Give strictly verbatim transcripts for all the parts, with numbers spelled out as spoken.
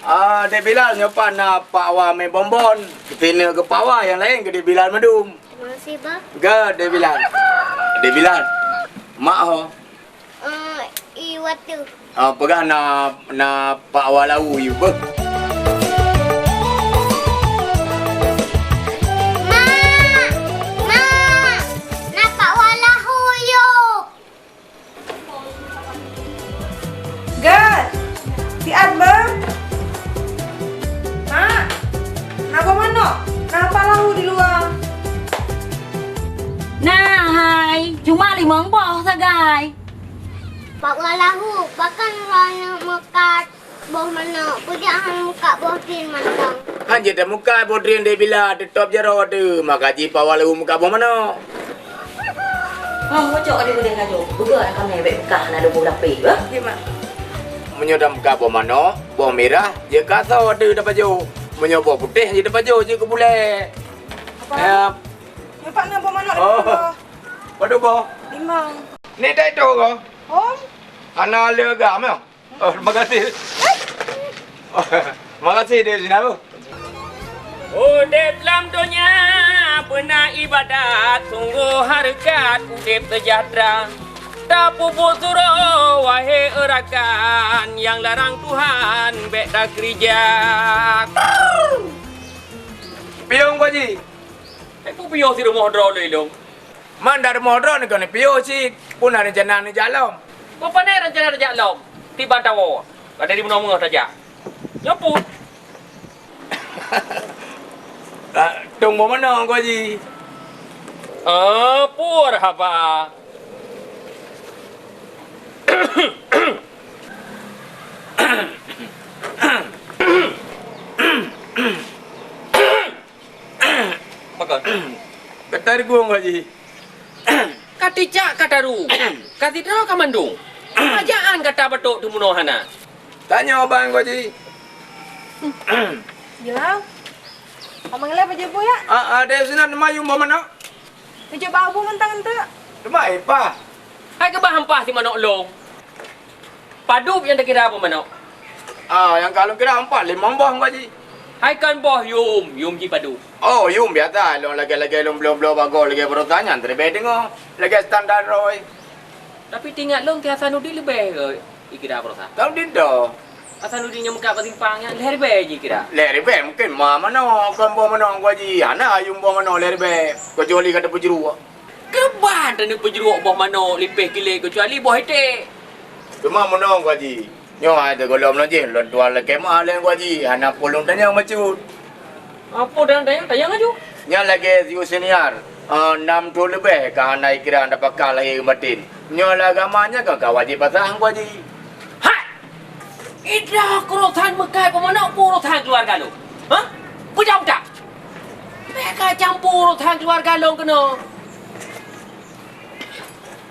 Ah, Dek Bilal, nyoe pat na Pak Wa mé bonbon. Sinoe keu Pak Wa, nyang laén keu Dek Bilal mandum. Terima kasih, Bah. Ga, Dek Bilal. Dek Bilal. Mak ho. Eh, i watèe. Ah, peugah na, na Pak Wa lahu yue beuh. Mak! Mak! Na Pak Wa lahu yue. Gat! Siat beuh! Mak! Na boh manok? Na Pak Lahu di luwa? Na hai, cuma limong boh sagai. Pak Wa lahu, pakon droeneuh meukat boh manok, peue jak han meukat boh drien mantong? Han jeuet tameukat boh drien, Dek Bilal, teutôb jaroe teuh, maka jih Pak Wa lahu meukat boh manok. Hah, bocok ka dibeudôh laju. Beuga aneuk kamoe bèk peugah hana lôn lapéh, bah. Meunyoe tameukat boh manok, boh mirah, jeuet keu asoe teuh tapajoh. Meunyoe boh putéh, jeuet tapajoh, jeuet keu bulèe. Apa? Ya. Nyoe pat na boh manok. Oh. Padum boh? Limong. Ni tai tu ko? Hom. Hana le agam, ya? Oh, terima kasih. Terima kasih, Dek Zina. Udép lam donya beuna ibadat, sunggoh hareukat udép seujahteura. Tapeubuet surok, wahé e rakan, nyang larang Tuhan bèk takeurija. Piôh, Ungku Haji. Peue piôh sirumoh droe lé lôn? Man dari modron keuneuk piôh cit, peue na rencana neujak lom? Peue pane rencana neujak lom? Tiban tawoe, ka dari bunoe meungoh tajak. Nyoe peue? Ah, tông boh manok, Ungku Haji. Ah, peue haba? Pakon? Ka tarueng, Ungku Haji. Ka tijak ka taru. Ka sidroe ka mandum. Peue jaan gata batok teumeunoe hana? Tanyoe bang, Ungku Haji. Bilal. Abang Bilal baju bu ya? Ah, ah, Dek Zina, teuma yum boh manok. Baju bau bu mentang tu. Teuma ipah. Hai keubah ampah si manok lôn. Padub nyang takira boh manok? Ah, nyang ka lôn kira empat, limong boh, Ungku Haji. Hai kon boh yum, yum jih padub. Oh, yum biasa. Lôn lagèe-lagèe lôn bloe-bloe bagoe lagèe baroesa nyan, teuleubèh teungoh. Lagèe standar droe. Tapi teuingat lôn keu Hasanuddin leubèh, eh, ikira baroesa. Hasanuddin toh? Hasanuddin nyang meukat bak simpang nyan, lhèe ribèe jih kira. Lhèe ribèe mungken ma manok, kon boh manok, Ungku Haji. Hana yum boh manok lhèe ribèe, keucuali ka tapeujruek. Keuban taneuk peujruek boh manok lipéh kilé keucuali boh iték. Teuma meunoe, Ungku Haji, nyoe hai teugohlom lôn jih, lôn tuan lakèe meu'ah lé, Ungku Haji, hana peue lôn tanyong bacut. Apa dan tanyong, tanyong laju. Nyan lagèe Yusniar, eh, nam thôn leubèh ka hana ikira tapaka lahé baten. Nyoe lam agama nyan ka, ka wajéb pasah, Ungku Haji. Hai! Idroe keu urosan meukat boh manok, peue urosan keuluwarga lôn? Hah? Peujaweueb that! Bèk kacampur urosan keuluwarga lôn keunoe.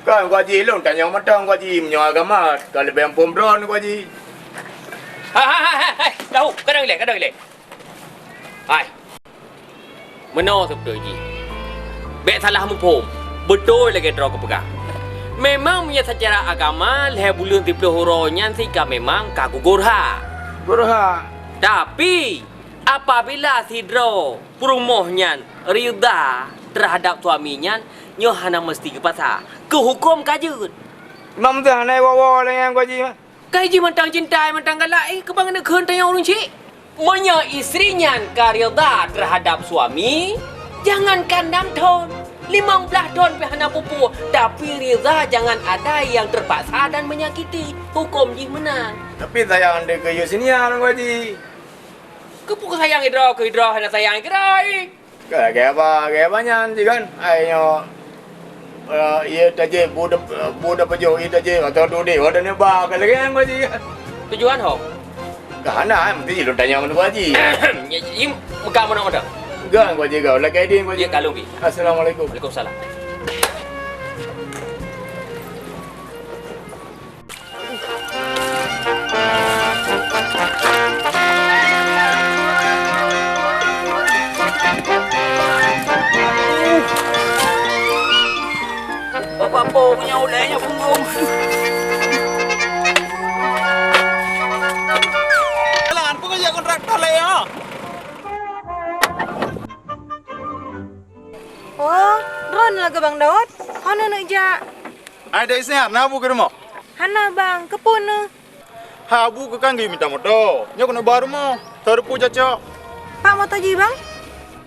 Kan, Ungku Haji, lôn tanyong mantong, Ungku Haji, meunyoe agama ka leubèh muphom droen, Ungku Haji. Hai, hai, hai, hai, hai, tahu, kadang ilèe, kadang ilèe. Hai. Meunoe seubeutôi jih. Bèk salah muphom. Beutôi lagèe droe kupeugah. Memang meunyoe seucara agama lhèe buleuen siplôh uroe nyan sit ka memang ka gugur hak. Gugur hak. Tapi, apabila sidroe peurumoh nyan ridha teuhadap suami nyan, nyoe hana meuseuti geupaksa. Keu hukôm ka jeuet. Imam teuh hana woe-woe lagèe nyan, Ungku Haji, mah. Kai jih mantong cinta, mantong galak, eh, keubang neukheun tanyoe ureueng chik. Meunyoe istri nyan ka ridha teuhadap suami, jangankan nam thôn, limong blaih thôn pih hana peue-peue, tapi ridha jangan ada yang terpaksa dan menyakiti. Hukôm jih meunan. Tapi sayang deh keu Yusniar, Ungku Haji. Keupeue sayang idroe keu idroe hana sayang keu droe? Ka lagèe haba, lagèe haba nyan jih kan. Ai nyoe, eh, ié tajép, bu dap-, bu dapajoh ié tajép, atawa dudek, oh, dan nyoe ba ka lagèe nyan, Ungku Haji. Tujuan ho? Ka hana, meusti lôn tanyong Ungku Haji. Nyi, nyi, meuka meunoe mantong. Ga, Ungku Haji, ga. Lagèe idin, Ungku Haji. Ié, ka lôn pi. Assalamualaikum. Waalaikumsalam. Bapak po punya ulèe nyoe punggong. Lagèe Bang Daud, hana neuk jak. Hai, Dek Isniar, na bu keu rumoh? Hana, Bang, keupeue neuh? Ha, bu keu kan geuyue mita moto. Nyoe keuneuk ba rumoh, tarupu cocok. Pat moto jih, Bang?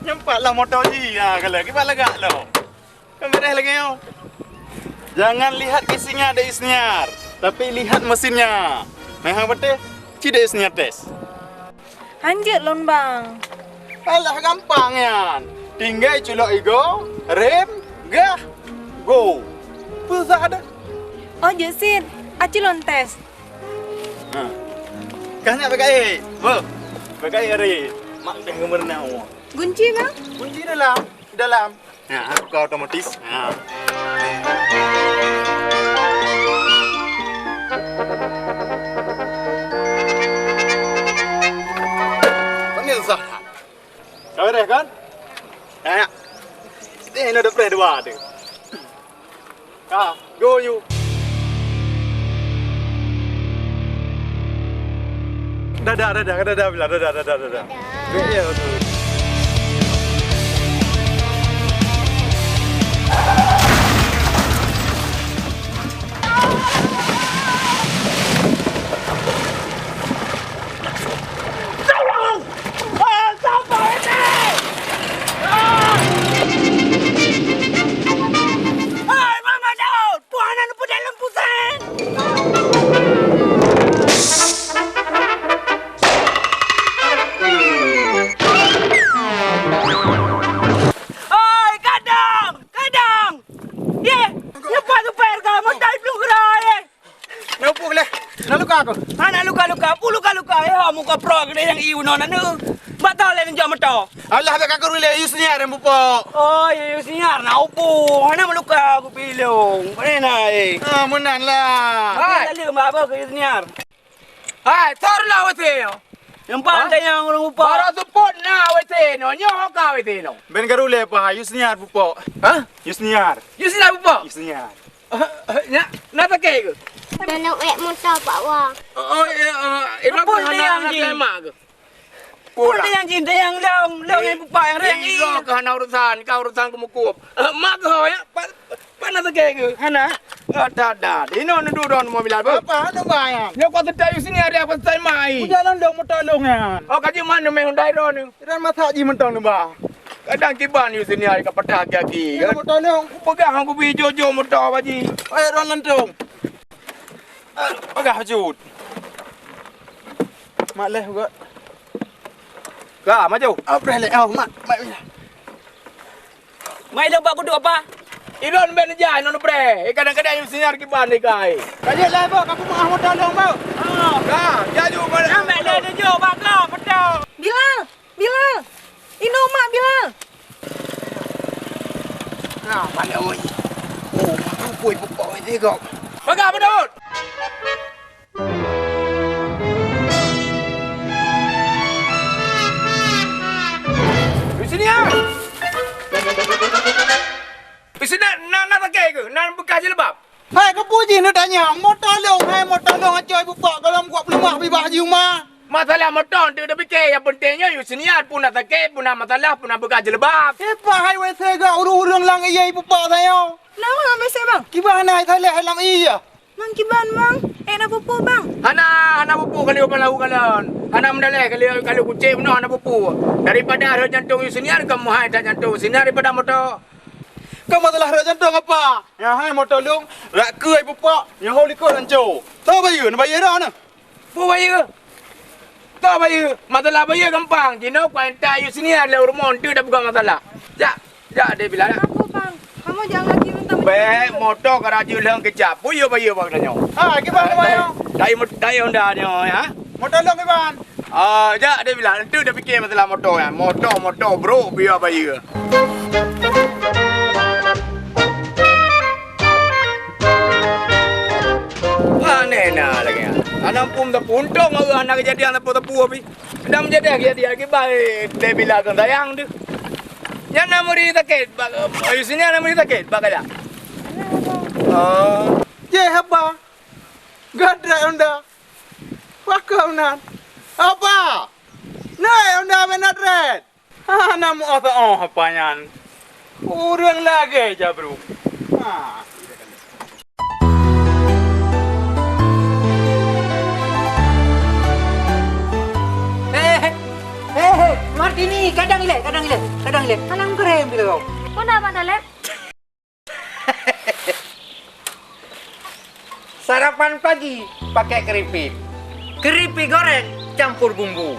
Nyoe pat lah moto jih. Ha, kalau kiban lagak lo. Kan beres lagèe nyoe. Jangan lihat isinya, Dek Isniar, tapi lihat mesinnya. Nah, hang patéh, ci Dek Isniar tes. Hanjeuet lôn, Bang. Alah, gampang nyan. Tinggai culok igoe, rem, gas, go. Peue susah deh. Oh, jeuet cit. Aci lôn tes. Ha. Kah nyak bagaih. Boh. Bagaih hari. Mak dah geumeureunah. Gunci, Bang? Gunci dalam. Dalam. Ha, buka otomatis. Ha. Pemirsa. Ka beres kan? Ha. Kita ni ada preh dua tu. Ha, go you. Dadah, dadah, dadah, dadah, dadah, dadah, dadah. Dadah. Ya, ya, betul. Hai, Mama Daud! Peue hana neupeudaleuem puseng? Oi, kadang! Kadang! Yeh! Leupah super ka, meutai plueng kira, yeh! Neupuk leh. Na luka kah? Hana luka-luka. Peue luka-luka? Eh, ho muka pro geude nyang ié unoe na neu. Bak tho lé neujok moto. Alah, bèk kaku lé, Yusniar nyang pupok. Oh, Yusniar na upu. Hana meuluka kupi lôn. Pane na, eh? Ah, meunan lah. Hai. Lalu mak apa ke Yusniar? Hai, thor lah wasi. Nyang pan tanyong ureueng pupok. Baru seupôt na wasi no. Nyoe ka wasi no. Ben karu lé, Pak. Yusniar pupok. Hah? Yusniar. Yusniar pupok? Yusniar. Nyak, na sakét ke? Dalam wek moto Pak Wa. Oh, eh, eh, Irfan. Apa pun dia yang jin? Mak ke? Pun dia yang jin, dia yang long, long yang bupak yang reng. Irfan ke hana urusan, kau urusan ke mukup. Eh, mak ke ho, ya? Pa, pa na sakét ke? Hana. Ah, dah, dah. Ino nudu don mobil apa? Apa? Anu bayang. Nyo kau setai sini hari aku setai mai. Udah long dong moto long yan. Oh, kaji mana meh Hyundai don ni? Ran masak ji mentong ni, bah. Kadang kiban you sini ai ka patah aki-aki, kan? Moto lôn. Peugah aku bi jojo moto, Pak Ji. Ai, ron lantong. Peugah jut. Mak leh gok. Ka, maju. Apa leh? Oh, mak, mak. Mai lôn bak kuduk apa? Idon ben jah non bre. Eh, kadang-kadang you sini kiban ni kai. Kali leh, bok, aku mau moto lôn, bok. Ah. Ka, jaju pada. Sampai leh tujuh bak kau, betul. Bilal. Bilal! Inoe mak, Bilal! Nah, mana oi? Oh, mak rupui pupok itu kok. Peugah beudôt! Di sini, ah! Di sini, na, na sakét ke? Na bekas jilbab? Hai, keupeue jih neutanyong? Moto lôn, hai, moto lôn acoe bupok gohlom kuat peuleumah bibah jih uma. Masalah moto teu tapike, nyang peunteng nyoe Yusniar pun na sakét, pun na masalah, pun na bekas jilbab. Eh, pah hai wese gak ureueng-ureueng lam ié bupok sayo. Nama ngambil sek, Bang? Kiban hai saleh lam ié. Mang kiban, Bang? Eh, na pupu, Bang? Hana, hana pupu kali upan lahu kalon. Hana meudaleh kali, kali kucing bunoe hana pupu. Daripada rhot jantong Yusniar, kamoe hai that jantong Yusniar daripada moto. Kau masalah rhot jantong apa? Nyang hai moto lôn, rak keue bupok, nyoe ho likot ranco. Toh bayeue, na bayeue dah na. Peue bayeue? Toh bayeue. Masalah bayeue gampang. Jinoe kuantai Yusniar lé ureueng mon teu dak buka masalah. Jak, jak deh Bilal. Aku, Bang. Kamu jangan lagi minta. Bèk moto ka rajin lheueng keucap. Peue yue bayeue bak tanyoe? Ha, kiban bayeue? Dai mot-, dai Honda nyoe, ha? Moto lôn kiban. Ah, jak deh Bilal, enteuk dah pikir masalah moto nyan. Moto, moto, bro, biar bayeue. Aneh na lagèe nyan. Aneuk pun teupuntong, hana kejadian teupeu-teupeu pih. Dah menjadi kejadian lagi baik, deh Bilal keu sayang tu. Nyan na meuri sakét, bak, eh, sini na meuri sakét, bak kajak. Oh. Ye, haba. Gadrat Honda. Pakon nan? Apa? Nai Honda Benatret. Ha, na muoh-oh apa nyan? Ureueng lagèe jabrong. Ha. Hei, hei, hei, hei, Martini, kadang ilèe, kadang ilèe, kadang ilèe. Alang keureum bila kau. Peue na, Bang Daleb? Sarapan pagi pakai keripik. Keripik goreng campur bumbu.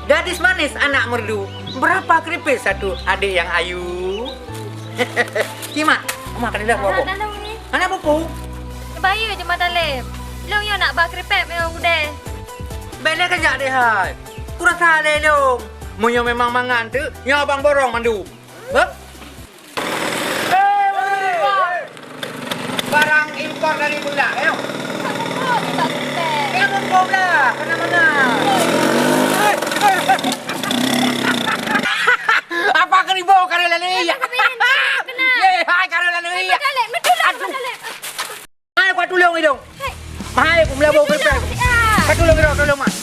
Gadis manis anak merdu, berapa keripik satu adik yang ayu? Kimak, Uma kan dah Anak bawa. Dalam ni. Anak buku. Bayu je mata lem. Long yo nak ba keripik memang udah. Bela kejak deh hai. Kurasa deh long. Meunyo memang mangan tu, nyo abang borong mandum. Beuh? Barang impor dari Bulak, ayo. Ayo, bungkôh belah, kena mana? Apa keribu kali lalu iya? Ye, hai kali lalu iya. Aduh. Hai, kuat tulông idong. Hai, ku melabur ke pek. Kuat tulông idong, tulông mak.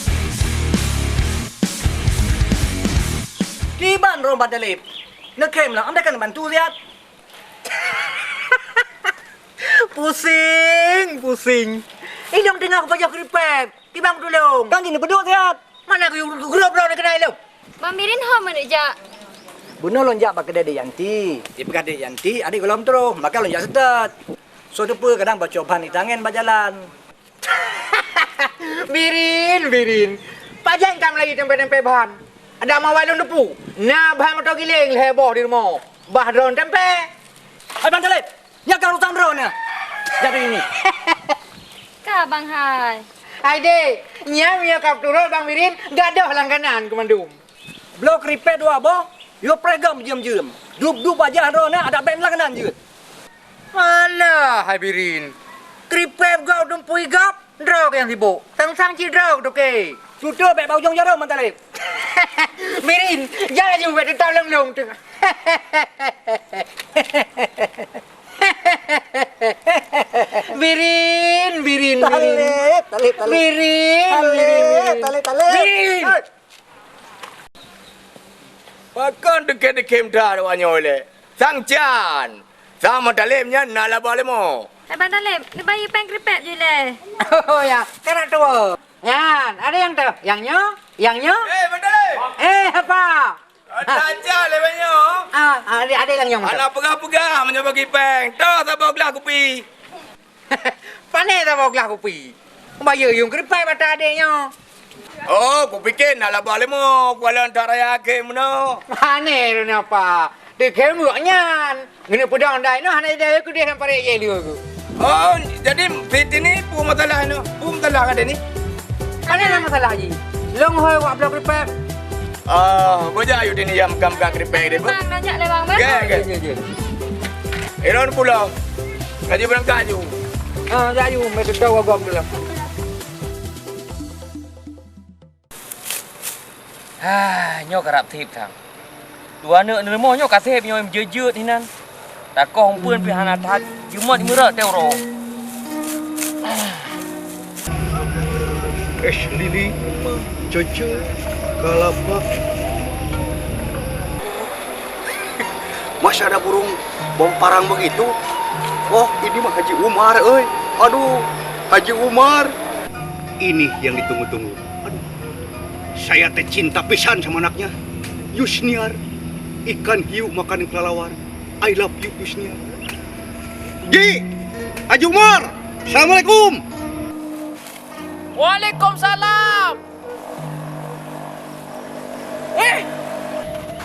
Kiban rong Bang Dalib. Neukhem lah, anda kan bantu siat. Pusing, pusing. Idong teungoh kupajoh keuripèe. Kiban tulông. Kan jih neupeudok siat. Mana ku grup lo kena ilong. Bang Birin ho meuneuek jak. Bunoe lôn jak bak keudè Dek Yanti. Ipeugah Dek Yanti, adik gohlom troh, maka lôn jak seutôt. Soe teupeu kadang baco ban itangen bak jalan. Birin, Birin. Pajan ka meulayeue tempe-tempe ban. Ada mawai lôn teupeu. Na ban moto giléng lhèe boh di rumoh. Bah droen tempe. Hai Bang Talib, nyan ka urusan droen nyan. Jadi ini. Ka Bang hai. Hai dek, nyan meunyoe ka turot Bang Birin, gadoh langganan keu mandum. Bloe keuripèe dua boh, yue preh gob jeuem-jeuem. Dup-dup bajèe droeneuh adak bèk langganan jeuet. Alah, hai Birin. Keuripèe gob dumpui gob, droe nyang sibok. Sang-sang cit droe toke. Tutoe bèk bak ujong jaroe, Bang Talib. Birin, jan laju bèk teutap lom-lom tu. Birin, Birin, Birin. Talib, Talib, Talib. Birin, Talib, Birin, Birin. Talib, Talib. Birin! Hei! Pakon deukem-deukem that awak nyoe lé? Sang can! Sang Bang Talib nyan na laba leumo. Eh, Bang Talib, neubayeue péng keuripèe ju lé. Oh, ya. Ka na tuwoe. Nyan, ada nyang teuh. Nyang nyoe? Nyang nyoe? Eh, Bang Talib! Eh, apa? Tajak lé banyoe. Ah, ah, ada, ada nyang nyoe. Hana peugah-peugah meunyoe bagi péng. Toh saboh glah kupi. Pané saboh glah kupi. Bayeue yuem keuripèe mata adé nyoe. Oh, kupike na laba leumo, kuala ntak raya akhé meunoe. Pané lôn apa? Dikhem gok nyan. Ngeuneuk peudong dai noh hana idai keudeh nyang parek ye leu. Oh, jadi Siti ni peue masalah noh? Peue masalah ngon adé ni? Hana na masalah jih. Lôn hôi wak bloe keuripèe. Oh, bujak ayu dini nyang meugah-meugah keuripèe deh, Bu. Bang, ajak lé Bang, Bang. Oke, oke. Oke, oke. Iron pulo. Laju beurangkat aju. Ah, jak aju, meuteuteu wagom dulu. Ah, nyoe karab sép sang. Dua aneuk neurumoh nyoe ka sép nyoe jeuet-jeuet hinan. Takoh umpeuen pih hana that, jeumot meurot teuh uroe. Es lili, cece, kalapa. Masih ada burung bong parang begitu? Oh, ini mah Haji Umar, euy. Aduh, Haji Umar. Ini yang ditunggu-tunggu. Aduh, saya teh cinta pisan sama anaknya. Yusniar, ikan hiu makan kelelawar. I love you, Yusniar. Ji, Haji Umar, assalamualaikum. Waalaikumsalam. Eh,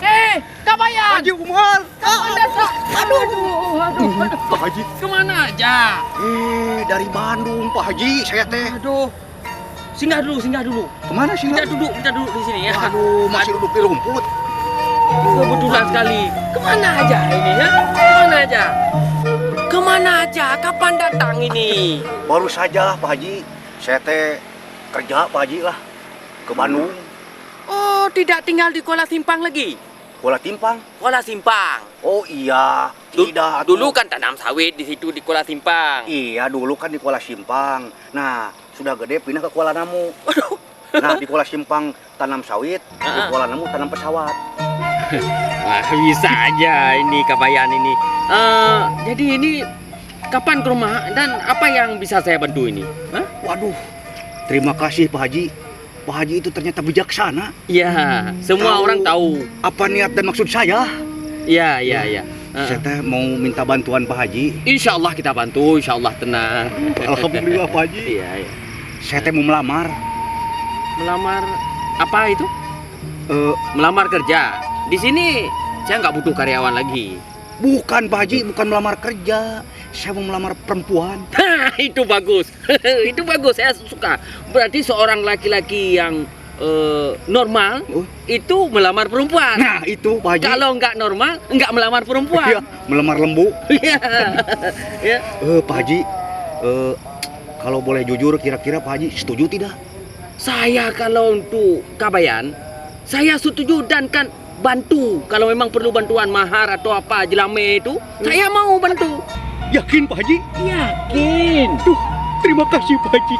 eh, Kak Bayan. Haji Umar. Kak Bayan, Kak. Aduh, aduh, aduh, aduh. Pak Haji. Kemana aja? Eh, dari Bandung, Pak Haji, saya teh. Aduh. Singgah dulu, singgah dulu. Kemana singgah? Kita duduk, kita duduk di sini ya. Waduh, masih duduk di rumput. Kebetulan sekali. Kemana aja ini ya? Kemana aja? Kemana aja? Kapan datang ini? Baru saja, Pak Haji. Saya teh kerja, Pak Haji lah. Ke Bandung. Oh, tidak tinggal di Kuala Simpang lagi? Kuala Timpang? Kuala Simpang. Oh iya, Du-, tidak, atuh. Dulu kan tanam sawit di situ di Kuala Simpang. Iya, dulu kan di Kuala Simpang. Nah, sudah gede pindah ke Kuala Namu. Waduh. Nah, di Kuala Simpang tanam sawit, di Kuala Namu tanam pesawat. Wah, bisa aja ini Kabayan ini. Eh, jadi ini kapan ke rumah dan apa yang bisa saya bantu ini? Hah? Waduh, terima kasih Pak Haji. Pak Haji itu ternyata bijaksana. Ya, semua orang tahu apa niat dan maksud saya. Ya, ya, ya. Heeh. Saya teh mau minta bantuan Pak Haji. Insya Allah kita bantu, insya Allah tenang. Alhamdulillah, Pak Haji. Iya, iya. Saya teh mau melamar. Melamar apa itu? Eh, melamar kerja. Di sini saya nggak butuh karyawan lagi. Bukan, Pak Haji, bukan melamar kerja. Saya mau melamar perempuan. Itu bagus. Itu bagus, saya suka. Berarti seorang laki-laki yang, eh, normal itu melamar perempuan. Nah, itu, Pak Haji. Kalau nggak normal, nggak melamar perempuan. Iya, melamar lembu. Iya. Ya. Eh, Pak Haji, eh, kalau boleh jujur, kira-kira Pak Haji setuju tidak? Saya kalau untuk Kabayan, saya setuju dan kan bantu. Kalau memang perlu bantuan mahar atau apa jelame itu, saya mau bantu. Yakin, Pak Haji? Yakin. Duh, terima kasih, Pak Haji.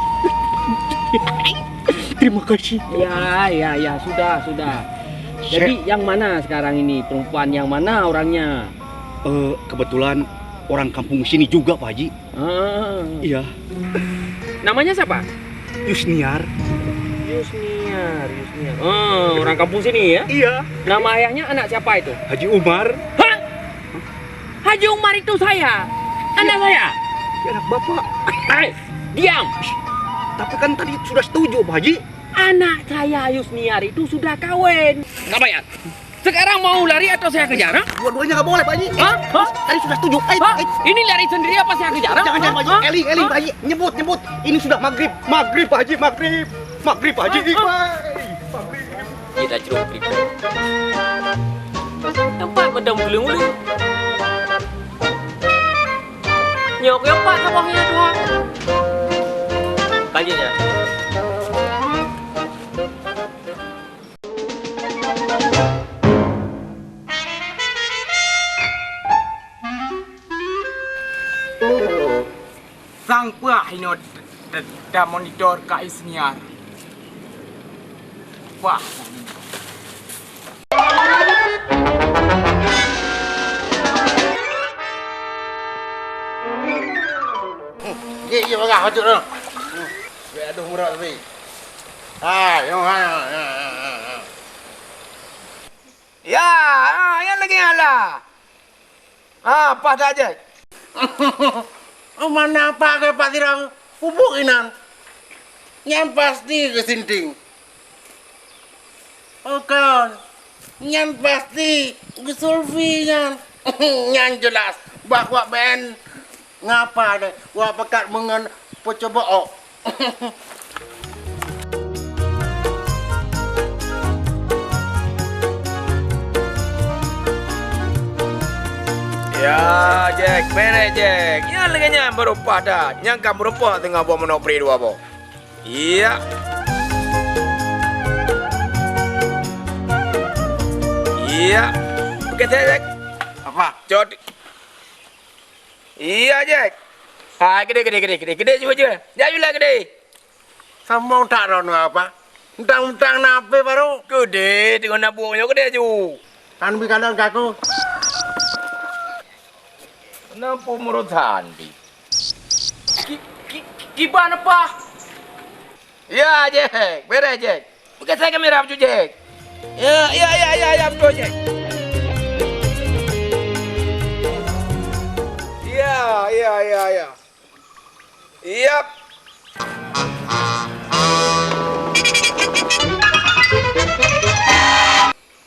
Terima kasih. Ya, ya, ya, sudah, sudah. Jadi, yang mana sekarang ini perempuan, yang mana orangnya? Eh, kebetulan orang kampung sini juga, Pak Haji. Ah. Iya. Namanya siapa? Yusniar. Yusniar, Yusniar. Oh, orang kampung sini ya? Iya. Nama ayahnya anak siapa itu? Haji Umar. Hah? Haji Umar itu saya. Anak saya. Ya, anak Bapak. Eh, diam. Tapi kan tadi sudah setuju, Pak Haji. Anak saya Yusniar itu sudah kawin. Nggak bayar. Sekarang mau lari atau saya kejar, ha? Dua-duanya nggak boleh, Pak Haji. Hah? Hah? Tadi sudah setuju. Eh, hah? Eh. Ini lari sendiri apa saya kejar, ha? Jangan, jangan, Pak Haji. Hah? Eling, eling, hah? Pak Haji. Nyebut, nyebut. Ini sudah maghrib. Maghrib, Pak Haji, maghrib. Maghrib, Pak Haji. Hah? Hah? Maghrib. Kita jeruk kerikil. Tempat macam uleung-uleung. Nyok ya, Pak, saboh nyan, Tuhan. Kaji nyan. Sang peue inoe t-, t-, tamonitor keu Yusniar. Wah. Jih, jih, bagah, bacut tu. Biar aduh murah tapi. Hai, yo, hai, hai, hai, hai. Ya, ha, nyan lagèe nyan lah. Ha, paih that, Jack. Mana apa ke Pak Tirang? Pupuk inan. Nyan pasti ke sinting. Oh, kon. Nyan pasti ke Sulfi nyan. Nyan jelas. Bah wak ben. Ngapa deh? Wak pekat mengen peucoba ok. Ya, Jack, beres, Jack. Nyan lagèe nyan beurupah that. Nyan ka beurupah teungoh boh manok pri dua boh. Iya. Iya. Oke, Jack. Apa? Cot. Iya, Jack. Ha, keudéh, keudéh, keudéh, keudéh, keudéh, cuba, cuba. Jak, cuba, keudéh. Sambông that droeneuh apa? Mentang-mentang na H P baru. Keudéh, teungoh na buet nyoe keudéh ju. Tan bri kalon keu aku. Kenapa meureutan di? Ki, ki, ki, kiban apa? Ya, Jack. Beres, Jack. Beugasai kamera bacut, Jack. Ya, ya, ya, ya, ya, beutôi, Jack. Ya, ya, ya, ya. Yap.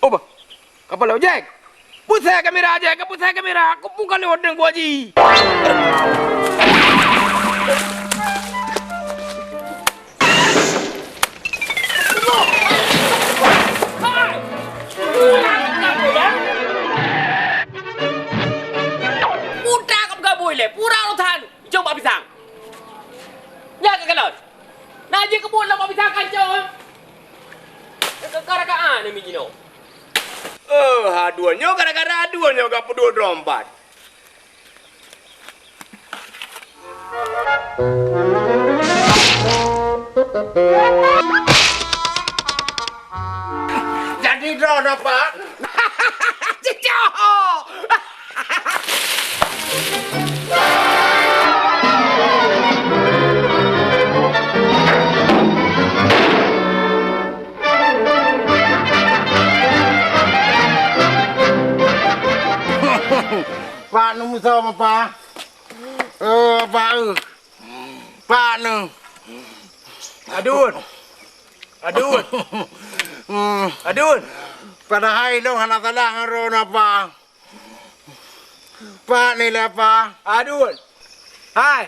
Oh, bah. Kapal laut, Jack. Pusai kamera, Jack. Pusai kamera. Aku pun kalau orang gua ji. Putra ka peugabui lé, pura urosan. Jok bak pisang. Nyan ka kalon. Nah, jih keubuet lam bak pisang kancong. Gara-gara aneuk mi jinoe. Eh, aduh, nyoe gara-gara aduh nyoe ka peuduek droe empat. Jadi droe dapat. Soe, Apa? Eh, Apa, eh. Pak ni. Adun. Adun. Hmm. Adun. Padahai lôn hana salah ngon droeneuh, Apa. Pak ni lé, Apa. Adun. Hai.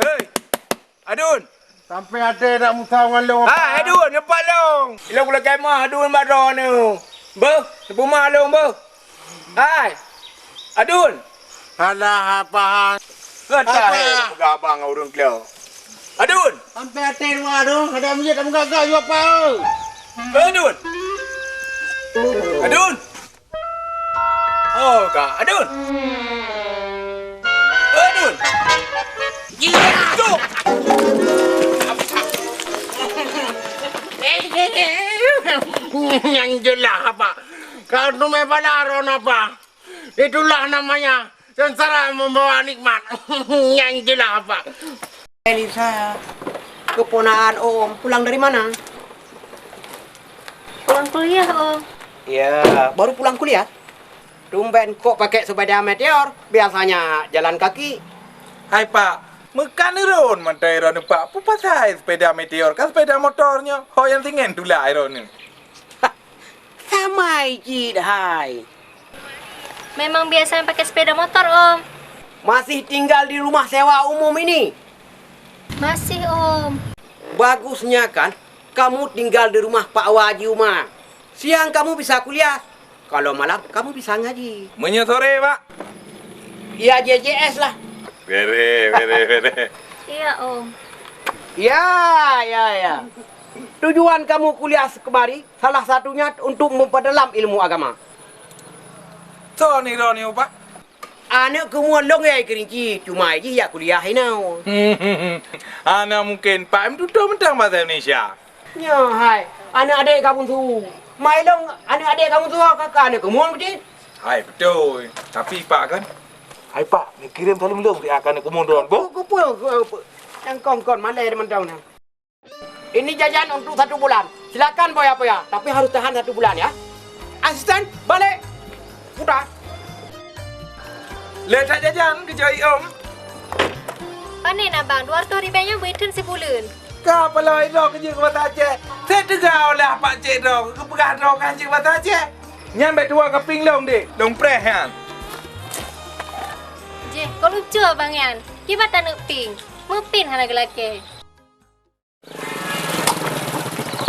Hei. Adun. Sampai até nak musah ngon lôn, Apa. Hai, Adun, neupat lôn. Ilôn kulakèe meuh Adun bak droeneuh. Beuh, neupeumeuh lôn, beuh. Hai. Adun. Alah, Apa. Kata Apa? Peugah abang ngon ureueng klo. Adun. Sampai até dua, Adun. Ada meujiet, ada meugaga, yue, Apa, eh. Adun. Adun. Oh, ka. Adun. Adun. Cok. Nyang jeulaih, Apa. Kau tu memang bala droeneuh, Apa. Itulah namanya sengsara membawa nikmat. Nyang jeulaih, Apa. Elisa, keponakan Om, pulang dari mana? Pulang kuliah, Om. Ya, baru pulang kuliah? Tumben kok pakai sepeda meteor, biasanya jalan kaki. Hai, Pak, meukan iron mantong iron, Pak. Peue pasai sepeda meteor, kan sepeda motor nyoe. Ho nyang singen tulak iron nyoe. Sama cit hai. Memang biasanya pakai sepeda motor, Om. Masih tinggal di rumah sewa umum ini? Masih, Om. Bagusnya kan, kamu tinggal di rumah Pak Waji Uma. Siang kamu bisa kuliah, kalau malam kamu bisa ngaji. Meunyoe sore, Pak? Ya, J J S lah. Bere, bere, bere. Iya, Om. Ya, ya, ya. Tujuan kamu kuliah kemari salah satunya untuk memperdalam ilmu agama. Soe nirô nyoe, Pak? Aneuk keumuen lôn ya Kerinci, cuma jih ya kuliah inoe. Hana mungken, Pak, em tutoe mantong bahasa Indonesia. Nyoe hai, aneuk adék ka bunsu. Mai lôn aneuk adék ka bunsu ka, ka aneuk keumuen beuti. Hai, beutôi. Tapi, Pak, kan? Hai, Pak, neukirém saleuem lôn siat keu aneuk keumuen droen, boh. Ku, ku, ku, ku, ku. Nyang kon-kon malèe mantong nyan. Ini jajan untuk satu bulan. Silakan, Boy Apoya, tapi harus tahan satu bulan, ya. Asisten, balik. Putar. Lé that jajan keu jai, Om. Panen, Abang, dua ratus ribèe nyan beuitheun sibuleuen. Ka paloe droe keujeuet keu basa Aceh. Saya teuga olah pak cek droe, keupeugah droe ka jeuet basa Aceh. Nyan bèk tuwoe keu pieng lôn, Dek. Lôn preh nyan. Jeh, kok lucu abang nyan. Kiban taneuk pieng. Meupin hana geulakèe.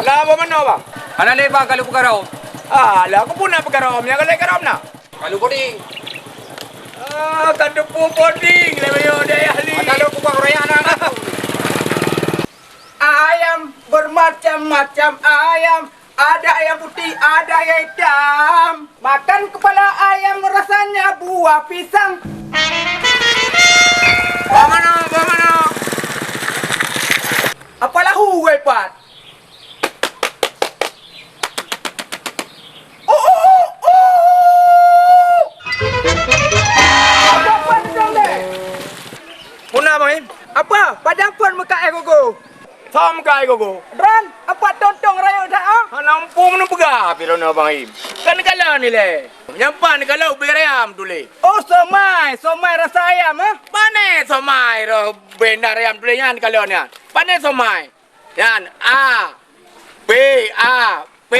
Lah, boh manoe, Bang? Hana lé, Bang, ka lheueh peukarôm. Alah, keupeue na peukarôm? Nyang galak karôm na? Ka lheueh bodi. Ah, ka teupeu bodi, lé meunyoe dayah li. Ka lheueh peukarôm raya na. Ayam bermacam-macam ayam, ada yang putih, ada yang hitam. Makan kepala ayam rasanya buah pisang. Boh manoe, boh manoe. Apa lahu, weh, Pat? Oh, oh, oh, oh. Apa, Pat, dong, deh? Peue na, Bang Im? Apa? Padang phôn meukat, eh, gogo. Sam kai gogo. Ran, apa tontong rayeuk that, ah? Hana muphom neupeugah pih droeneuh Bang Im. Kan neukalon ilèe. Nyang pat neukalon ubé ayam tuléh. Oh, somai, somai rasa ayam, ah? Pané somai roh ubé ayam tuléh nyan neukalon nyan. Pané somai. Nyan A, P, A, P,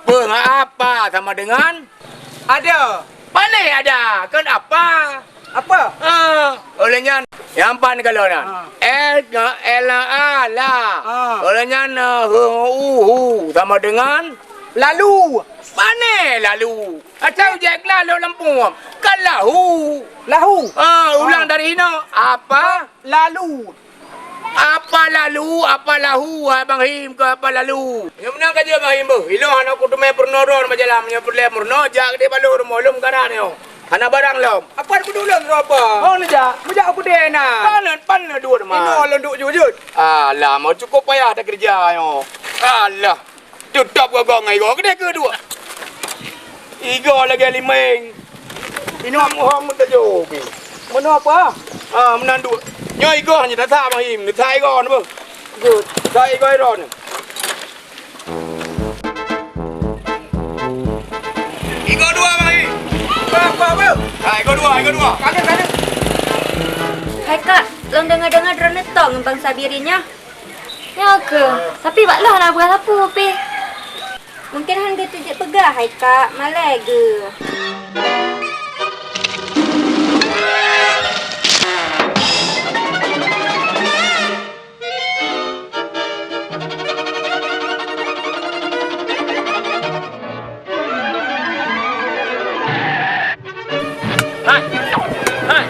peue ngon apa sama dengan? Ada. Pané ada, kan apa? Apa? Ah, oleh nyan, nyang pat neukalon nyan. Ah. L ngon L, A, la. Ah. Oleh nyan, eh, hu, hu, hu, sama dengan? Lalu. Pané lalu. Asai ujek lalu lampu. Kan lahu. Lahu. Ah, ulang dari inoe. Apa? Lalu. Apa lalu, apa lahu, hai Bang Him keu apa lalu? Nyoe meunan ka jeuet Bang Him beuh. Ilôn hana kuteumé peurunoe droe bak jalan, meunyoe peureulèe meurunoe jak keudéh bak lôn rumoh lôn meukaran nyoe. Hana barang lom. Apa kudu lôn droe apa? Oh, neujak, meujak u keudéh na. Paneuk, paneuk duek teuma. Inoe lôn duek jujut. Alah, mau cukup payah takeureuja nyoe. Alah. Teutap gagong ngon igoe keudeh keu duek. Igoe lagèe limeng. Inong uhong meuteujô pi. Meunoe apa? Ah, meunan duek. Nyoe igoe nyoe tasa Mahim, tasa igoe nyoe beuh. Good. Tasa igoe droe nyoe. Igoe dua Mahim. Hai, go dua, go dua. Hai kak, lôn deungoe-deungoe droeneuh tong ngon bansa Bireuen nyoe. Nyoe keuh, tapi bak lôn hana peugah sapeue pih. Mungken han geuteujeuet peugah hai kak, malèe geuh. Hai! Hai!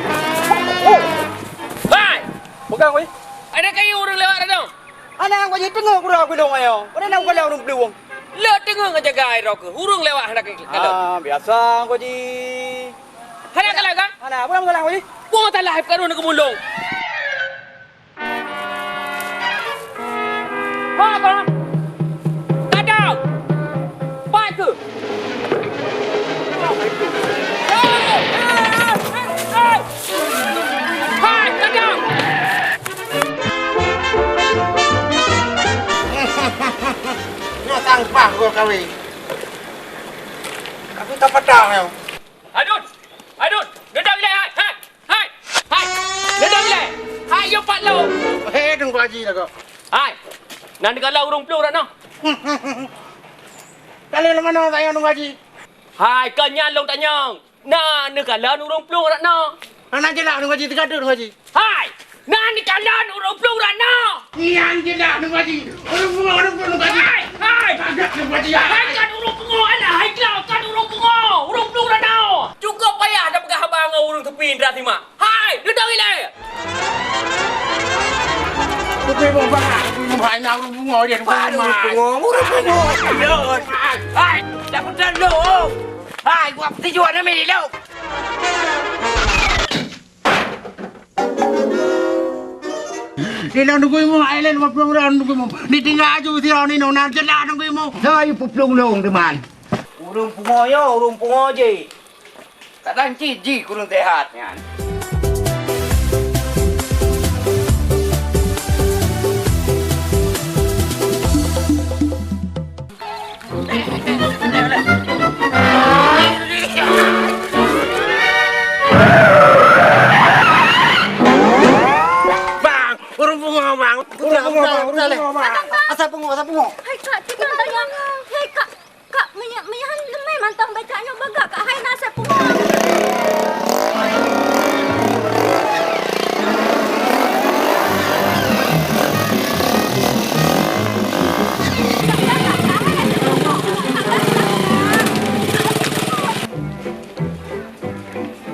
Hai! Peugah weh! Ada kayu ureueng lewat dah tu. Aneuk geuh jiteungoh kura gulong ayo. Pada nak kala ureueng peuluwang. Le teungoh ngejaga air roke. Ureueng lewat hana kayu. Ah, biasa geuh ji. Hana kalah kan? Hana, apa masalah geuh ji? Apa masalah karu nak kemulung? Ho, ho. Kadang. Pat keuh. Hai, kadang. Nyoe sang pah gua kawin. Aku tak patah nyoe. Adun! Adun! Neudong ilèe hai! Hai! Hai! Hai! Neudong ilèe! Hai, yue pat lôn! Hei, Teungku Haji lagoe. Hai! Na neukalon ureueng plueng rot noe? Kalon lam manoe tanyong Teungku Haji? Hai, kon nyan lôn tanyong. Na neukalon ureueng plueng rot noe? Hana jeulaih Teungku Haji, teuka teuk Teungku Haji. Hai! Na neukalon ureueng plueng rot noe? Nyan jeulaih Teungku Haji. Ureueng plueng, ureueng plueng Teungku Haji. Hai! Hai! Agak Teungku Haji, hai! Hai, kon ureueng pungo, alah, hai, kon ureueng pungo. Ureueng plueng rot noe. Cukôp payah tapeugah haba ngon ureueng seupie indra simak. Hai! Neudong ilèe! Seupie boh bak. Hai, na ureueng pungo dia. Baru ureueng pungo, ureueng pungo. Hai! Hai! Dak beutôi lôn. Hai! Buat peutijuan nami lôn. Di dalam nunggu imu, ai lain dua puluh orang nunggu imu. Ditinggal aju sidroe ninoe, na jeulaih nunggu imu. Soe yue peuplueng lôn, teuma? Ureueng pungo nyoe, ureueng pungo jih. Kadang cit jih kureueng seuhat nyan. Bang, ureueng pungo, Bang. Ureueng pungo, Bang. Ureueng pungo, Bang. Asai pungo, asai pungo. Hai, Kak, tinggai tanya. Hai, Kak. Kak, meunyo-, meunyoe han leumeh mantong baca nyoe bagah, Kak, hai na asai pungo.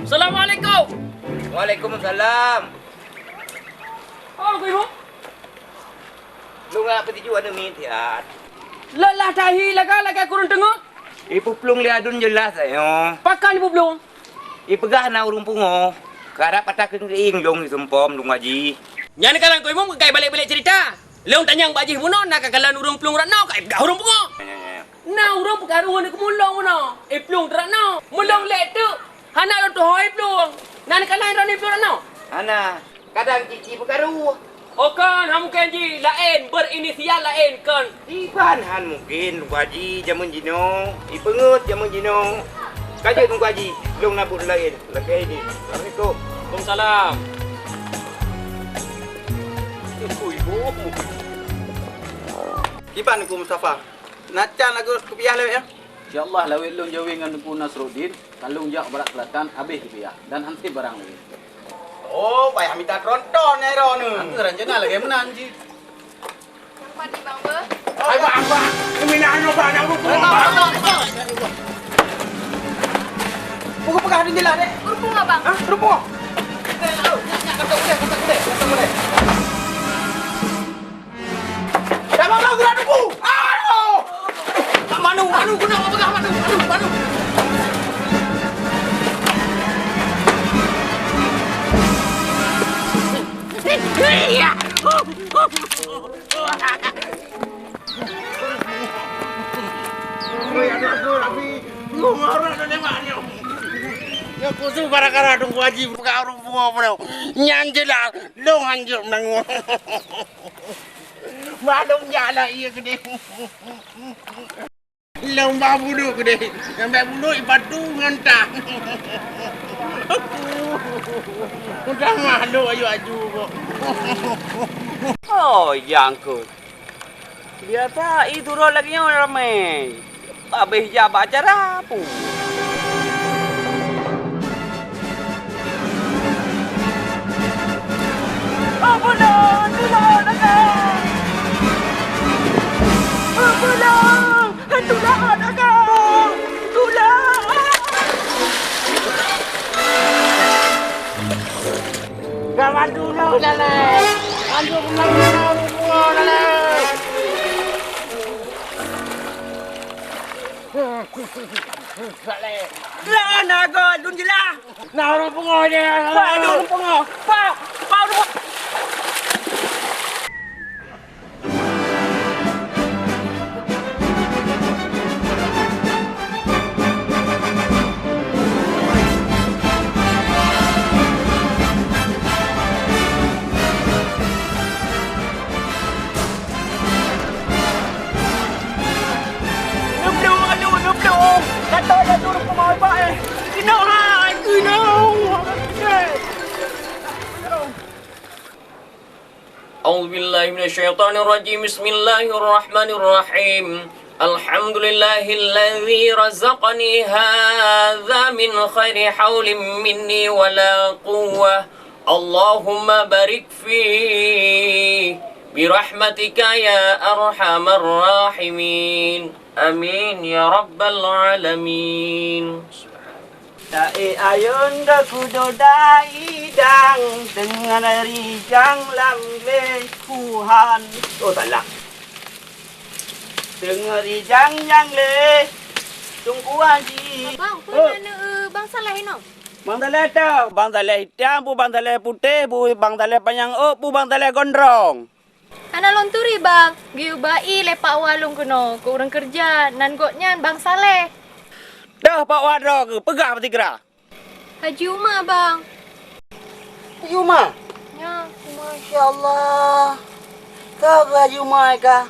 Assalamualaikum. Waalaikumsalam. Oh, Teungku Imum. Lôn ngak peutijuan nyoe miet siat. Lelah tahi lagèe-lagèe kureueng teungeut. Ipeuplueng lé aduen jeulaih tanyoe. Pakon ipeuplueng? Ipeugah na ureueng pungo. Karab ata keuieng-keuieng lôn iseumpom lôn ngaji. Nyan ka Teungku Imum ka ibalek-balek ceurita. Lôn tanyong bak jih bunoe na ka kalon ureueng plueng rot noe ka ipeugah ureueng pungo. Nya, nya, nya. Na ureueng peukaru ngon keumeulong meunoe, iplueng teurok noe. Meulong lé teuk, hana lôn tuho iplueng. Na neukalon droeneuh iplueng teurok noe? Hana, kadang cit-cit peukaru. Oh kon, han mungken jih, laén, berinisial laén kon. Iban han mungken, Teungku Haji, jameun jinoe, ipeungeut jameun jinoe. Ka jeuet Teungku Haji, lôn na buet laén, lakèe nyoe. Assalamualaikum. Waalaikumsalam. Ui, bu. Iban Teungku Mustafa. Na can lagu kupiah lewat ya? Insya Allah lawét lôn jawé ngon Teungku Nasruddin, ka lôn jak barat selatan habéh kupiah dan han sép barang lagèe. Oh, payah mita tronton ya droeneuh. Aku rencana lagèe meunan cit. Mati bang beuh. Hai bang, bang. Kami nak anu bang, nak rukuk bang. Buku peugah di jalan dek. Rukuk abang. Hah? Rukuk. Nyak, nyak, kata boleh, kata boleh, kata boleh. Dah bangun gerak tubuh. Aduh. Manu, manu, kena orang pegang manu, manu, manu. Oi, aduh, aduh, Abi. Ngomong orang tu tembak dia. Ya, khusus gara-gara Teungku Haji buka warung bunga pun. Nyan jelas, long hanjeuet menanggung. Malum jak lah iya gede. Lôn ba buluk deh. Nyang bèk buluk ipatu ngon tah. Udah mahluk aju-aju kok. Oh, jangkut. Biasa i turot lagèe nyoe ramè. Habéh jak bak acara pu. Ampun, tulak, tulak! Ampun, tulak, tulak! Tulak! Gawat dulu, Saleh! Anjung keunan, Saleh! Lah, na göt, lôn jeulaih. Na ureueng pungoh jih. Pak, na ureueng pungoh. Pak, Pak, ureueng Neubloe, aduh, neubloe. Gata, gata, rupa mawai bak, eh. Keunoe hai, keunoe. A'udzubillahi minasyaitonirrajim. Bismillahirrahmanirrahim. Alhamdulillahilladzi razaqani hadza min khairi haulin minni wala quwwah. Allahumma barik fi birahmatika ya arhamar rahimin. Amin ya rabbal alamin. Taék ayôn deuh kudo daidang deungon rijang lam lé kuhan. Oh, salah. Deungon rijang nyang lé tungkuan ji. Abang, peue na neu, eh, Bang Saleh inoe? Bang Saleh teuh, Bang Saleh itam, peue Bang Saleh putéh, peue Bang Saleh panyang ôk, peue Bang Saleh gondrong. Hana lôn turi, Bang. Geuyue ba-i lé Pak Wa lôn keunoe keu ureueng keureuja, nan gobnyan Bang Saleh. Deuh Pak Wa droe keuh, peugah bak sigra. Haji Uma, Bang. Haji Uma? Nyo. Masya Allah. Soe keuh Haji Uma kah?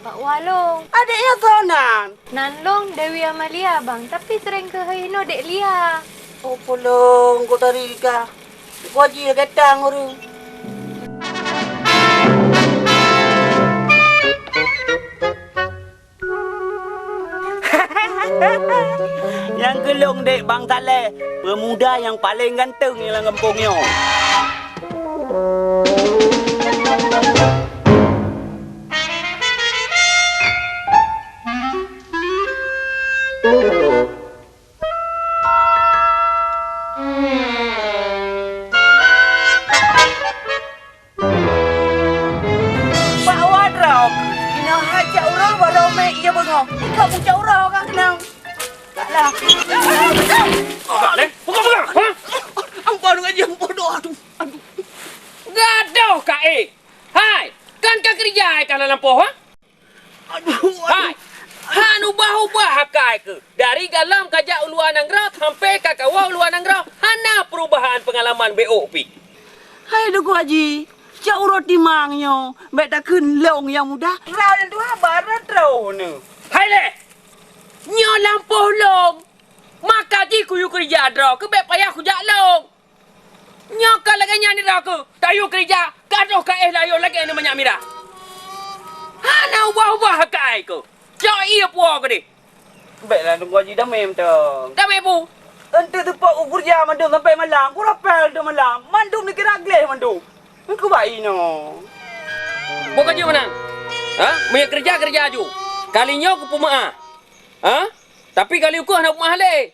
Pak Wa lôn. Adék nyan soe nan? Nan lôn Dewi Amalia, Bang, tapi sering keuh hinoe Dek Lia. Oh, polong, kok tari ka. Kok ji lagèe tang ureueng. Nyang keu lôn dek Bang Saleh, pemuda nyang paleng ganteng lam gampông nyoe. Pak Wa droe, inoe hai cak uroe baroe mé ie beungoh. Ikau pun cak uroe ka keunong. Taklah. Peugah lé, peugah, peugah. Ha? Ampôn, Haji, ampôn, doa, aduh, aduh. Gadoh ka, eh. Hai, kan ka keureuja, eh, ka lam lampôh, ha? Aduh, aduh. Hai, han ubah-ubah akai keuh. Dari galom ka jak u luwa nanggroe sampai ka kawoe u luwa nanggroe, hana peurubahan peungalaman B O P. Hai Teungku Haji, cak uroe timang nyoe, bèk takheun lôn nyang muda, rau nyang tuha barat droeneuh. Hai lé! Nyoe lampôh lôn, maka jih kuyue keureuja droe keuh bèk payah kujak lôn. Nyoe ka lagèe nyan droe keuh, tayue keureuja, ka troh ka éh layô lagèe ngon manyak mirah. Hana ubah-ubah akai keuh. Cok ie puwoe keudéh. Bèklah Teungku Haji damé mantong. Damé peue? Eunteuk teupok u keureuja mandum sampai malam, kurapel teuk malam, mandum dikira gleh mandum. Eungku bai inoe. Boh ka jeuet meunan. Ha? Meunyoe keureuja, keureuja aju. Kali nyoe kupeumeu'ah. Ha? Tapi kali ukeue hana peumeu'ah lé.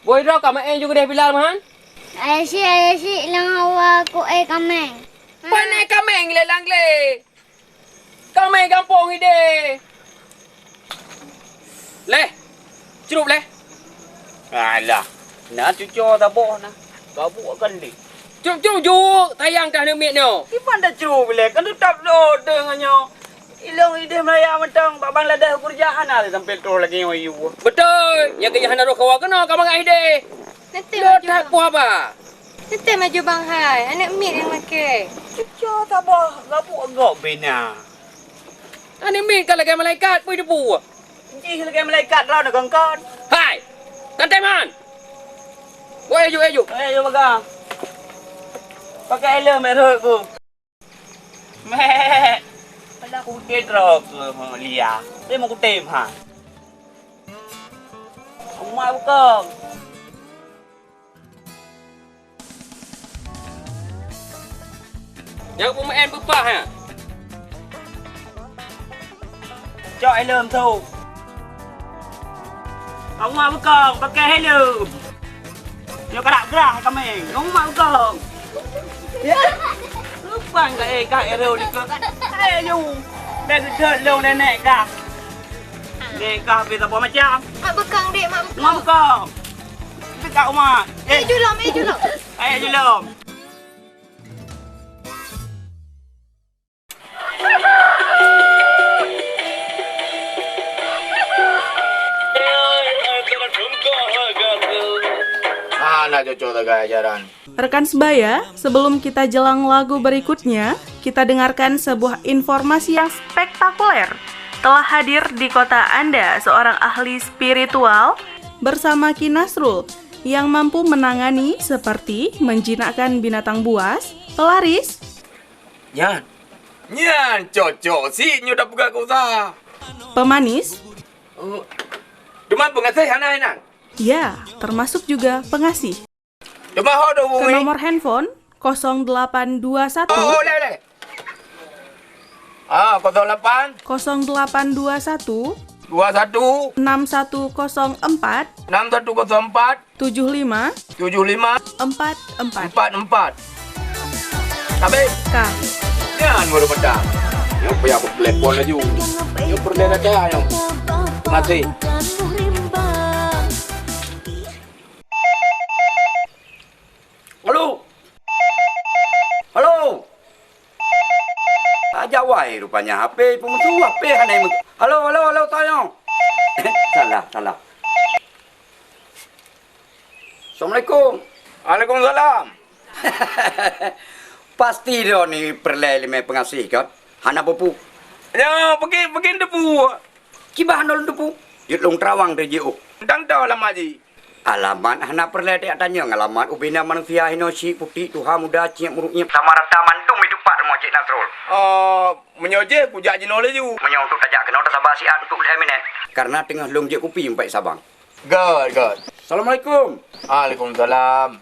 Boh droe ka meu'én ju keudéh Bilal meuhan? Ayah si, ayah si, lam hawa ku éh kaméng. Pane kaméng lé lang lé. Kaméng gampông idéh. Lé. Crup lé. Alah. Na cuco saboh na. Gabuk kan lé. Crup-crup juk, tayang dah neuk miet nyoe. Kiban dah crup lé, kan teutap lo deungon nyoe. Ilong idéh meuraya mantong bak Bangladesh keureuja hana lé sampai troh lagèe nyoe yue. Beutôi, nyang keu hana roh kawa keunoe ka mangat idéh. Nanti lo maju, that Bang. Puah ba. Nanti maju Bang hai, aneuk miet nyang lakèe. Cuco saboh gabuk gok bena. Aneuk miet ka lagèe malaikat, peue teupeue? Jih lagèe malaikat droeneuh kon-kon. Hai! Tantèe man! Woi, aju, aju! Eh, aju, Bagang. Pakai helm, eh, rhot ku. Meh. Padahai kutem droe keuh, Lia. Dia mau kutem, ha. Umat bukong. Nyang peumeu'en peupah, ha? Cok helm tu. Awak bukong, pakai helm. Nyoe karak grah kameng. Ngon mak bukong. Lupang ka eh, ka eh, reu dikeue. Eh, yu. Dah gedot lôn nenek kah. Nenek kah, beda apa macam? Mak bukong, dek, mak bukong. Mak bukong. Dekat rumah. Eh, julom, eh, julom. Eh, julom. Hana cocok sagai ajaran. Rekan sebaya, sebelum kita jelang lagu berikutnya, kita dengarkan sebuah informasi yang spektakuler. Telah hadir di kota Anda seorang ahli spiritual bersama Ki Nasrul yang mampu menangani seperti menjinakkan binatang buas, pelaris, Nyan. Nyan cocok sit nyoe tapeugah keu usaha. Pemanis. Oh. Teuma pengasih hana inan? Ya, termasuk juga pengasih. Teuma ho do Ke nomor handphone kosong delapan dua satu. Oh, oh, leh, leh. Ah, kosong lapan. Kosong delapan dua satu. Dua satu. Enam satu kosong empat. Enam satu kosong empat. Tujuh lima. Tujuh lima. Empat empat. Empat empat. Habis. Ka. Nyan baru petang. Nyoe payah aku telepon laju. Nyoe peureulèe dah nyoe. Masih. Halo. Halo. Aja wai rupanya H P peumusuh, H P hana meukeue. Halo, halo, halo, tayong. Salah, salah. Assalamualaikum. Waalaikumsalam. Pasti droeneuh peureulèe limai peungaséh kan? Hana peue-peue. Ya, peugi, peugi teupeue. Kiban hana lôn teupeue. Jeuet lôn teurawang teuh jiôh. Tang tho alamat jih. Alamat hana peureulèe tajak tanyong alamat ubena manusia hinoe syiek putéh tuha muda ciek muruk nyiep. Sama rata mandum itupat rumoh Cik Nasrul. Oh, meunyoe jih kujak jinoe laju. Meunyoe untuk tajak keunoe tasaba siat untuk lhèe minèt. Karena teungoh lôn jép kupi umpék Sabang. Göt, göt. Assalamualaikum. Waalaikumsalam.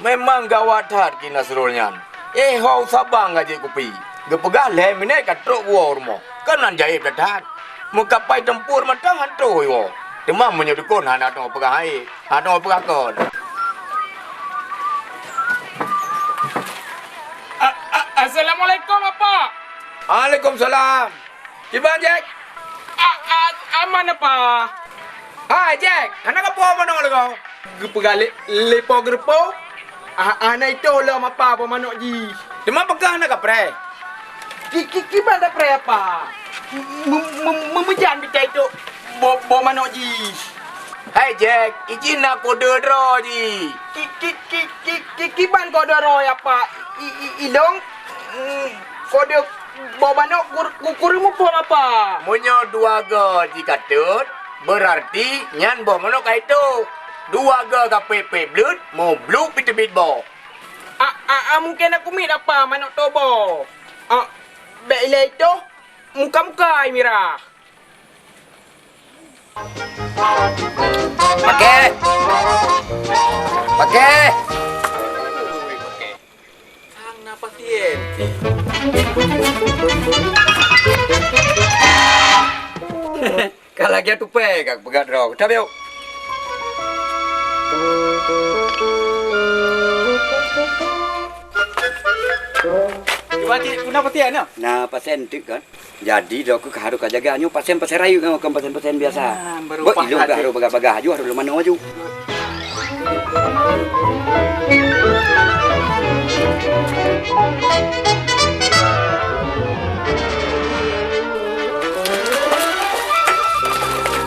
Memang gawat that Ki Nasrul nyan. Eh, ho u Sabang ka jép kupi. Geupeugah lhèe minèt ka trok woe u rumoh. Kan nan jai that-that. Meukapai teumpur mantong han troh woe. Teuma meunyoe dukon hana teupeugah hai, hana teupeugah kon. A-, a-, Assalamualaikum, Apa. Waalaikumsalam. Kiban, Jack? A-, a-, aman, Apa. Hai, Jack. Hana kapoh manok lé kau? Geupeugah lé, lé po geureupo. Ah, hana itôh lom Apa po manok jih. Teuma peugah hana kapreh. Ki, ki, kiban kapreh, Apa? Meu-, meu-, meujan bita itôh bo, bo manok jih. Hai, Jack. Ijih na kode droe jih. Ki, ki, ki, ki, ki, kiban kode droe, Apa? I, i, ilong, mm, kode Boh manok kur-, ku-, kureueng muphom Apa? Meunyoe dua goe jikatot, beurarti nyan boh manok ka itôh. Dua goe ka peuet-peuet bleuet, mubluk pih teubiet boh. A, a, a, mungken aku miet Apa manok tobo. A, bèk ilèe itôh, muka-muka mirah. Paké! Paké! Sang na pasien. Ka lagèe tupè ka peugah droe. Tabiyok. Cuba cit, na pasien nyoe? Na pasien teuk kan? Jadi, droe keuh harôh kajaga nyoe pasien-pasien rayeuk nyoe, kon pasien-pasien biasa. Ah, baru Beuh, pas ilôn ka lagi. Harôh bagah-bagah aju, harôh lôn manoe aju.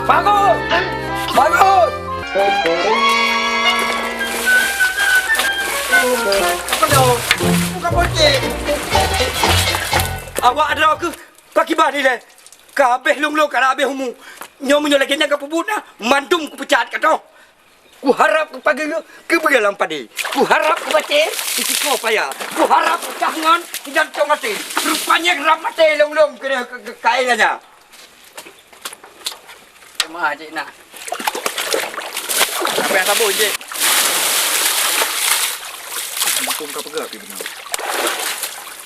Bagus! Bagus! Apa dah? Bukan pocong. Awak droe keuh pakibah nilai. Ka habéh lôn-lôn, ka habéh umu. Nyoe meunyoe lagèe nyan kapeubuet na, mandum kupeucat katoe. Kuharab keu pageue, keu beugalang padé. Kuharab keu batèe, keu sikoe paya. Kuharab keu kah ngon, keu jantong até. Rupanya rab maté lôn-lôn keu, keu, keu kaé nyan. Meuah, Cik, na. Siapa yang sabun, Cik? Mumpung ka peugah pi beuna.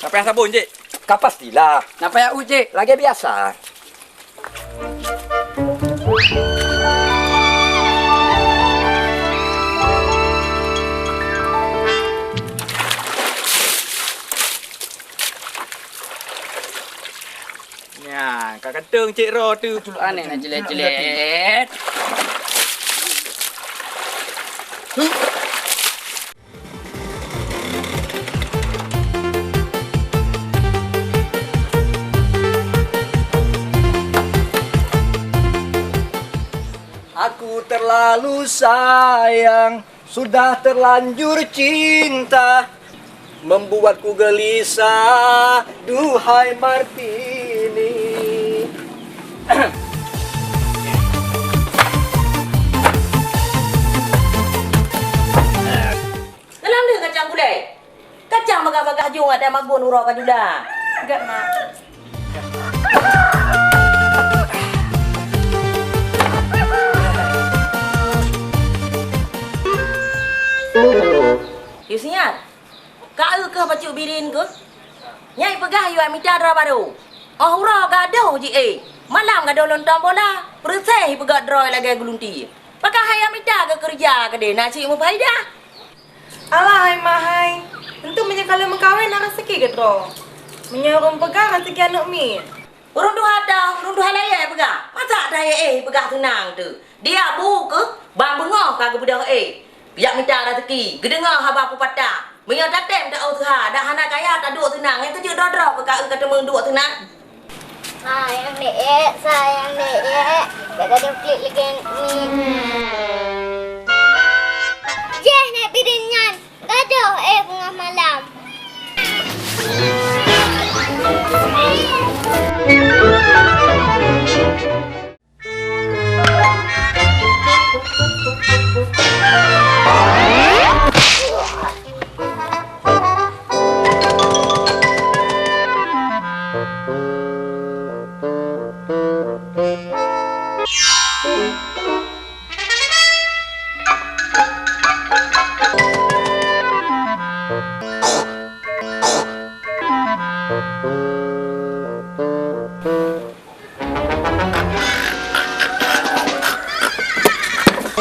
Siapa yang sabun, Cik? Ka pastilah. Napa ya, Cik? Lagèe biasa. Nyan, ka kantong cit roe tu. Aneh na jelek-jelek. Aku terlalu sayang, sudah terlanjur cinta, membuatku gelisah, duhai Martini. Dalam deh kacang gulai. Kacang bagah-bagah jong ada magun uroe ka jula. Gak, Mak. Yusniat, ka eu keuh bacut birin keuh? Nyai peugah yue mita droe barô. Oh uroe gadoh ji eh. Malam gadoh lontong bola. Peureuséh ipeugah droe lagèe geulunti. Pakon hai mita keu keureuja keudeh na cit meufaidah. Alah hai mak hai, entu meunyoe ka lheueh meukawen na raseuki keudroe. Meunyoe ureueng peugah raseuki aneuk miet. Ureueng tuha tau, ureueng tuha layèe peugah. Masa ata eh peugah seunang teuh. Dia bu keuh, ban beungoh ka geubeudôh eh. Jak mita raseuki, geudeungoe haba peupatah. Meunyoe tatem ta-useuha, dak hana kaya taduek seunang, nyang teujeuet droe-droe keu ka eu ka teumeung duek seunang. Sayang dek, sayang dek, gak ada klik lagi ni. Jeh, nek bidin nyan, gadoh eh bungah malam.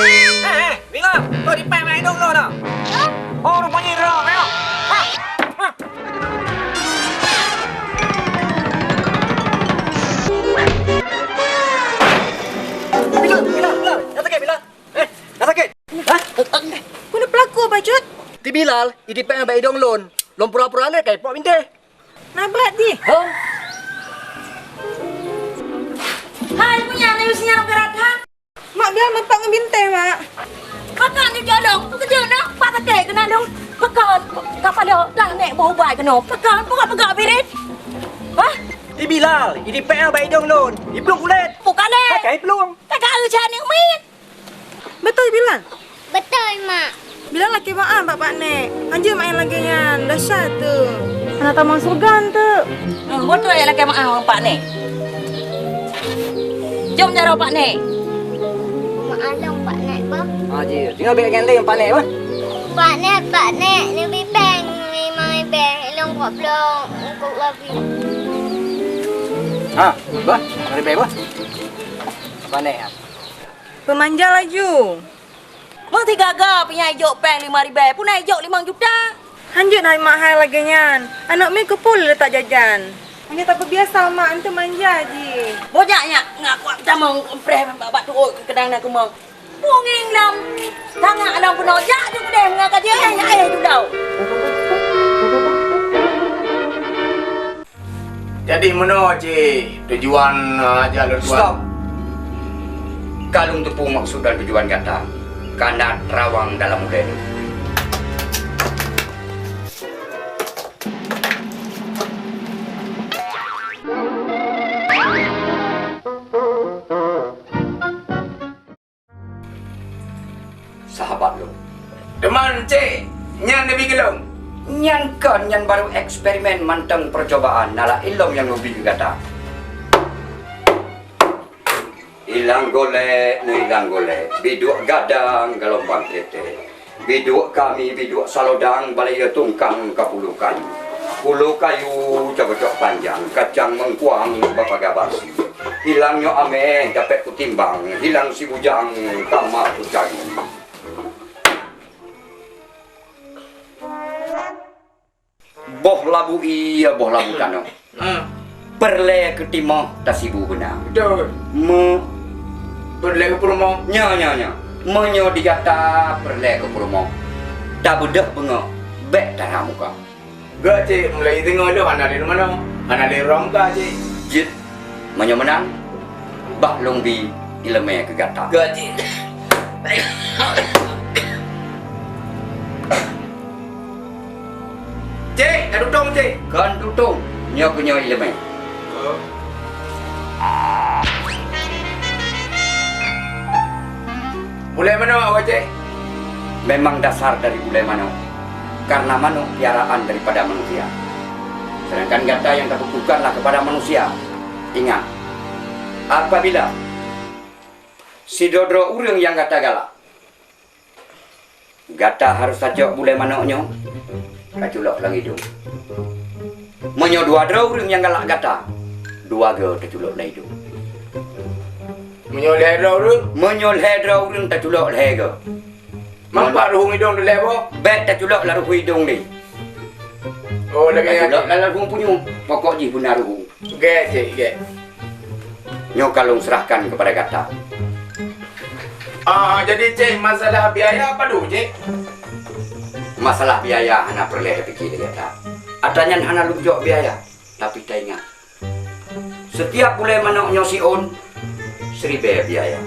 Eh, eh, Bila, kau di pek main dong lo dah. Oh, rupanya roh, ayo. Ha, ha. Bila, Bila, Bila, dah sakit, Bila? Eh, dah sakit? Hah? Peue na peulaku, Bacut? Ti Bilal, i di pek main dong lôn. Lôn pura-pura lé kai pok binteh. Na brat jih. Hah? Hai, punya na yue sinyang berat, ha? Mak, biar meupak ngon binteh, Mak. Pakon jih jolong, peukeujeut na, pat sakét keunan dong. Pakon, ka paloe, dah nek boh ubat keunoe. Pakon, peugah-peugah birit. Hah? I Bilal, i di pek main dong lôn. I plueng kulét. Bukan, eh. Pakai plueng. Pakai aneuk miet. Beutôi, Bilal? Beutôi, Mak. Bilal lakèe meu'ah bak Pak Nek. Hanjeuet maén lagèe nyan, desya teuh. Hana tamong syeuruga teuh. Hmm, beutôi lakèe meu'ah ngon Pak Nek. Jom jaroe Pak Nek. Meu'ah lôn Pak Nek, bah. Ah, ji. Tinggai bèk nyan lé Pak Nek, bah. Pak Nek, Pak Nek, neubi péng limong ribèe, lôn kok bloe, kok labi. Ha, bah, lima ribèe, bah. Pak Nek, ha. Peumanja laju. Meusigaga pih nyan ijok péng lima ribèe, peue na ijok limong juta. Hanjeuet hai mak hai lagèe nyan. Aneuk miet keupeue lé letak jajan. Meunyoe tapeubiasa mak, eunteuk manja jih. Bujak nyak, ngak kuat tamong preh bak tu'ôt keu keudang na keumong. Bungéng lom. Tangak lom keunoe jak ju keudeh ngon ka jih, eh, eh, tudau. Jadi meunoe cit tujuan, eh, aja lôn tuan. Stop. Ka lôn teupeu maksud dan tujuan gata. Kana terawang dalam ulèe lôn. Nyan baru eksperimen mantong percobaan, na la ilong nyang neubi keu gata. Ilang golek, neuilang golek, biduek gadang galombang tete. Biduek kami, biduek salodang, balée tungkang ka pulu kayu. Pulu kayu cok-cok panjang, kacang mengkuang bapaga basi. Hilang nyoe ameh dapet kutimbang, hilang si bujang kama kucari. Boh labu ie, boh labu tanoh. Hmm. Peureulée keu timoh tasibu beuna. Betul. Me- Peureulée keu peurumoh. Nya, nya, nya. Meunyoe di gata peureulée keu peurumoh, tabeudôh beungoh, bék tara muka. Geuh, Cik, mulai deungoe lôn hana lé rumoh, hana lé rumoh muka, Cik. Jeuet. Meunyoe meunan, bah lôn bi iéleumé keu gata. Geuh, Cik. Cik, ka tutong, Cik. Kon tutong, nyoe keuh nyoe iéleumé. Oh. Bulée manok, Cik? Memang dasar dari bulée manok, karena manok piaraan daripada manusia. Sedangkan gata nyang tabutuhkanlah kepada manusia. Ingat, apabila sidroe-droe ureuëng nyang gata galak, gata harôh tacok bulée manok nyoe, taculok lam idong. Meunyoe dua droe ureuëng nyang galak gata, dua goe taculok lam idong. Meunyoe lhée droe ureuëng? Meunyoe lhée droe ureuëng, taculok lhée goe. Mampat ruhueng idong dilée boh? Bék taculok lam ruhueng idong lé. Oh, lagée nyan. Taculok lam ruhueng punyueng, pokok jih beuna ruhueng. Gét, Cik, gét. Nyoe ka lôn serahkan kepada gata. Ah, jadi, Cik, masalah biaya padum, Cik? Masalah biaya hana peureulée tapiké lé gata. Atra nyan hana lôn jok biaya, tapi taingat, setiap bulée manok nyoe siôn, siribée biaya.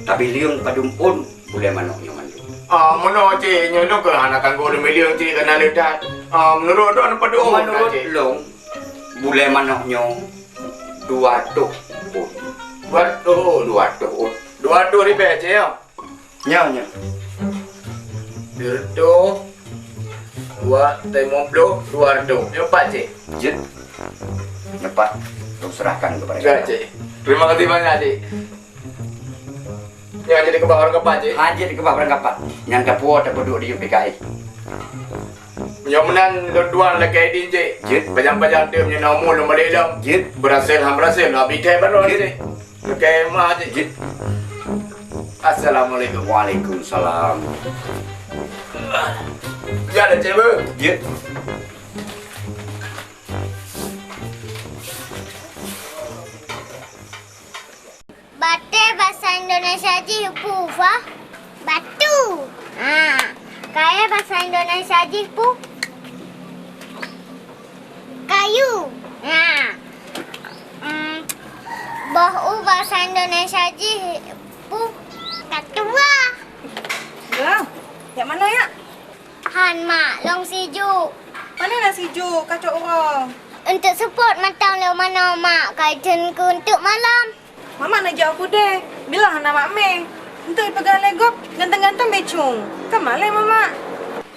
Tabeh leueng padum ôn bulée manok nyoe mandum. Ah, meunoe, Cik, nyoe lôn keuh hana tanggong leumiléng, Cik, kana le that. Ah, meunurot droeneuh padum ôn, Cik? Meunurot lôn, bulée manok nyoe dua reutôh ôn. Dua reutôh ôn? Dua reutôh ôn. Dua reutôh ribée, Cik, ya? Nyoe, nyoe. Dua reutôh, dua, limong ploh, dua reutôh. Nyoe pat, Cik. Jeuet. Nyoe pat. Lôn serahkan kepada gata. Cik. Terima kasih banyak, Cik. Nyoe hanjeuet dikeubah barang kapat, Cik? Hanjeuet dikeubah barang kapat. Nyan tapuwoe tapeuduek di U P K I. Nyoe meunan lôn tuan lakée idin, Cik. Jeuet. Pajan-pajan teuh meunyoe na umu lôn balek lom. Jeuet. Beurasel han beurasel, lôn abi thée baroe, Cik. Jeuet. Lakée meuah, Cik. Jeuet. Assalamualaikum. Waalaikumsalam. Jak lé, Cik, beuh. Jeuet. Batée basa Indonesia jih peue, Fa? Batu. Ha. Kayée basa Indonesia jih peue? Kayu. Ha. Hmm, boh u basa Indonesia jih peue? Katuah. Ya, jak manoe, ya? Han, Mak, lôn sijuek. Pane na sijuek, kacok uroe? Eunteuk seupôt mantong lôn manoe, Mak, ka itheun keu eunteuk malam. Mamak neujak u keudè, bilang hana mak mé. Eunteuk ipeugah lé gob, ganteng-ganteng bècong. Ka malèe mamak.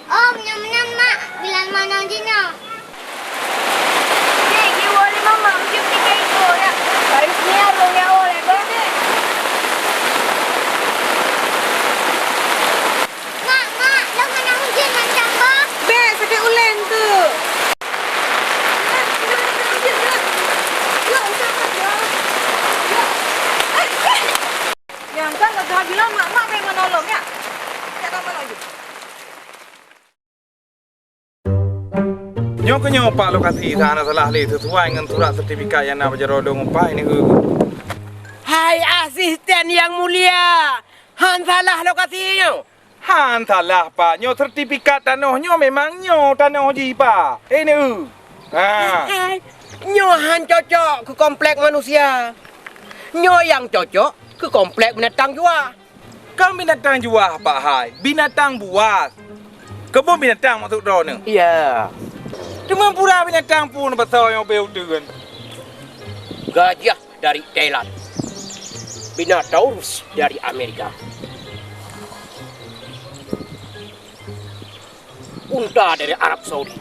Oh, meunyoe meunan, Mak, bilang manoe jinoe. Dek, jiwoe lé mamak, meujeuet tiga igo, ya. Baru sini arung ya, oh, lego, Dek. Mak, Mak, lôn hana ujeuen mantong boh. Bèk, sakét ulèe tu. Nyang kan gagah bilang mak-mak bèk meunolong, ya. Jak ka meunolong. Nyoe keuh nyoe pak lokasi, sa hana salah lé, sesuai ngon surat sertifikat nyang na bak jaroe lôn upah ini, eu. Hai asisten yang mulia, han salah lokasi nyoe? Han salah, Pak. Nyoe sertifikat tanoh nyoe memang nyoe tanoh jih, Pak. Ini, eu. Ha. Hai, nyoe han cocok keu komplek manusia. Nyoe nyang cocok keu komplek binatang juah. Kan binatang juah, Pak hai, binatang buas. Keubon binatang maksud droeneuh? Iya. Teuma pura binatang pun pasal nyang ubé uteuen. Gajah dari Thailand. Minotaurus dari Amerika. Unta dari Arab Saudi.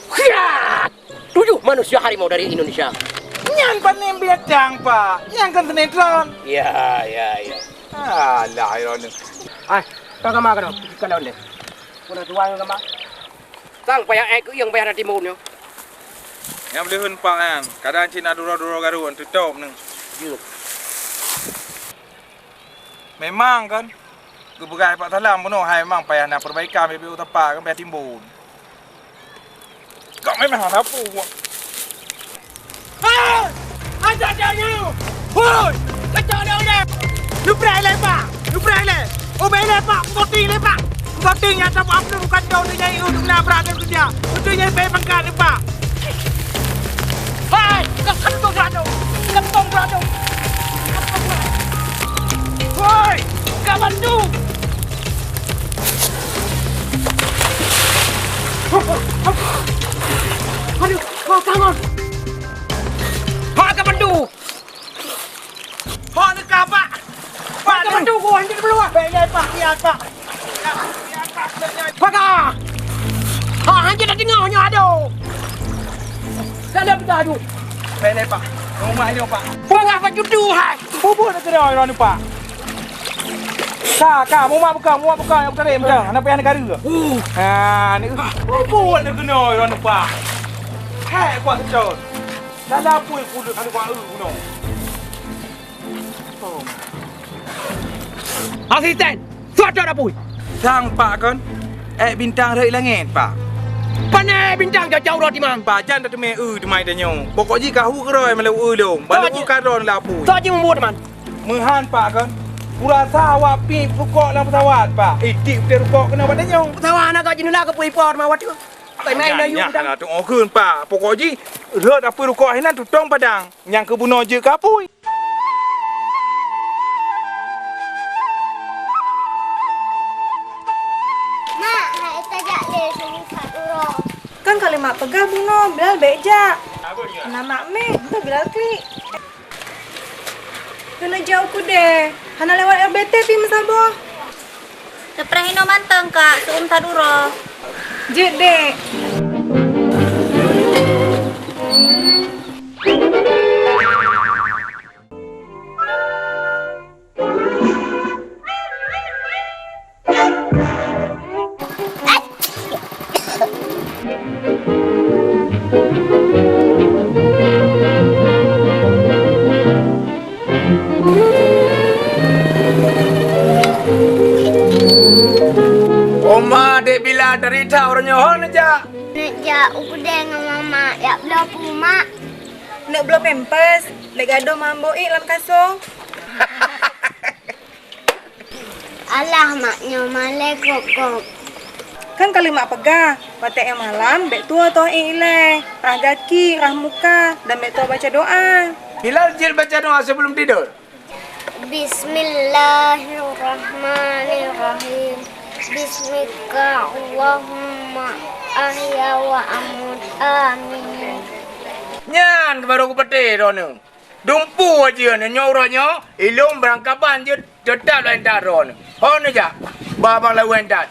Khiat! Tujuh manusia harimau dari Indonesia. Nyan pané binatang, Pak. Nyan kan sinetron. Ya, ya, ya. Alah, ya Allah. Ai, ka gama ka dong. Ka lôn deh. Puna tuan gama. Sang payah ék keu ieng payah na timbun nyoe. Nyang beuleuen Pak nyan. Kadang cit na duro-duro garut, tutop neu. Jeuet. Memang kan, geupeugah Pak Salam bunoe hai memang payah na perbaikan, B B U tepak kan payah timbun. Kok memang hana pu. Hai! Adak dak nyoe! Hoi! Kacok dak udah! Lupreh lé, Pak! Lupreh lé! Ubé lé, Pak! Peukoting lé, Pak! Peukoting nyang tamu aplu bukan kau tu nyai untuk na berat kerja. Untuk nyai payah pangkat, Pak! Hai! Kau kantong beradu! Kantong beradu! Woi! Ka bantu! Aduh, kau tangan! Hak ka bantu! Hak dekat, Pak! Pak, ka bantu, gua hanjeuet dulu, ah! Baik, ya, Pak, ya, Pak! Paga! Ha, hana tadeungoe nyoe, adoe! Dalam dah tu. Beleh, Pak. Rumah nyoe, Pak. Paga apa cutu, hai? Bubur nak kena orang lupa. Ka, ka, mumat buka, mumat buka, yang buka rem dah. Anak payah negara. Uh. Ha, ni. Bubur nak kena orang lupa. Hai, kuat secor. Dalam pun kulit anak buah eu gunung. Asisten, suat dah dapui. Sang, Pak, kon. Ék bintang rhot langét, Pak. Pané bintang jajau rot imang. Pak, jan tateumé eu teumai tanyoe. Pokok jih ka hu keurôi malu eu lôn. Balu Pak, eu ka ron lapui. Sok jih mubuet teuma. Meuhan, Pak, kon. Kurasa awak pih rukok lam pesawat, Pak. Idik putih rukok keunoe bak tanyoe. Pesawat hana ka jih nila keu pui po teuma watèe. Pai main Nyan, dah yum nyan dah. Hana tu'oh kheun, Pak. Pokok jih rhot apui rukok hinan tutong padang. Nyang keubunoe jeuet keu apui. Mak, hai tajak lé suruh kat uroe. Kan kali mak peugah bunoe, Bilal bèk jak. Na mak meh, tu Bilal klik. Keuneuk jak u keudè, hana lewat L B T pih meusaboh. Teupreh inoe mantong, Kak, seu'uem that uroe. Jeuet, Dek. Oma, Dek Bila, dari tau uroe nyoe ho neujak? Neujak u keudè ngon mama, jak bloe peumak. Neuk bloe pampers, lé gadôh mambo ék lam kasô. Alah, mak nyoe malèe kok-kok. Kan kali mak peugah, watèe malam bèk tuwoe toh ék ilèe, rhah gaki, rhah muka, dan bèk tuwoe baca doa. Bilal jeuet baca doa sebelum tidur. Bismillahirrahmanirrahim. Bismika Allahumma ahya wa amut. Amin. Nyan baru kupeuteh droeneuh. Dumpeue jeuet nyoe uroe nyoe, ilôn barangkaban jeuet teutap laén that droeneuh. Ho neujak, ba bang laén that.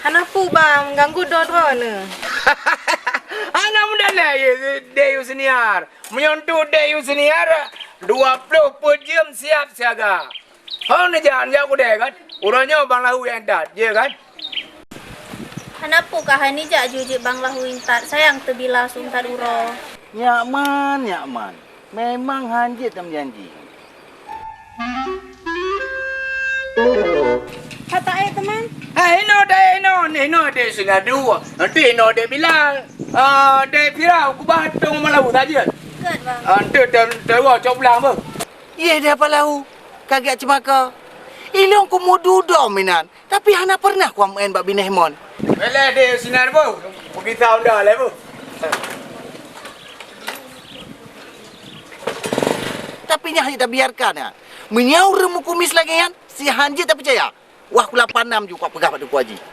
Hana peue bang, mengganggu droe-droe nyoe. Hana meudalai Dek Yusniar. Meunyoe tu Dek Yusniar, dua ploh peuet jeuem siap siaga. Ho neujak, neujak keudè kan? Uroe nyoe bang lahu nyang that, jeuet kan? Hana peue ka hai neujak ju jeuet bang lahu nyang that, sayang teuh Bila seu'uem that uroe. Nyak man, nyak man. Memang hanjeuet tameujanji. Hata eh teman. Eh, inoe deh, inoe, inoe deh Sinadu. Nanti inoe deh Bilal. Ah, deh Firau, kubah tong malau saja. Good, bang. Ah, nanti te-, tewa cok pulang, beuh. Yeh deh apa lau. Kagak cemaka. Ilong ku mudu dom inan. Tapi hana pernah kuam en bak bineh mon. Beleh deh Sinadu, beuh. Pergi tahu dah lah, beuh. Tapi nyan hana tabiarkan, ya. Meunyoe ureueng meukumis lagèe nyan, si hanjeuet tapeucaya. Wah, kula panam ju kupeugah bak Teungku Haji.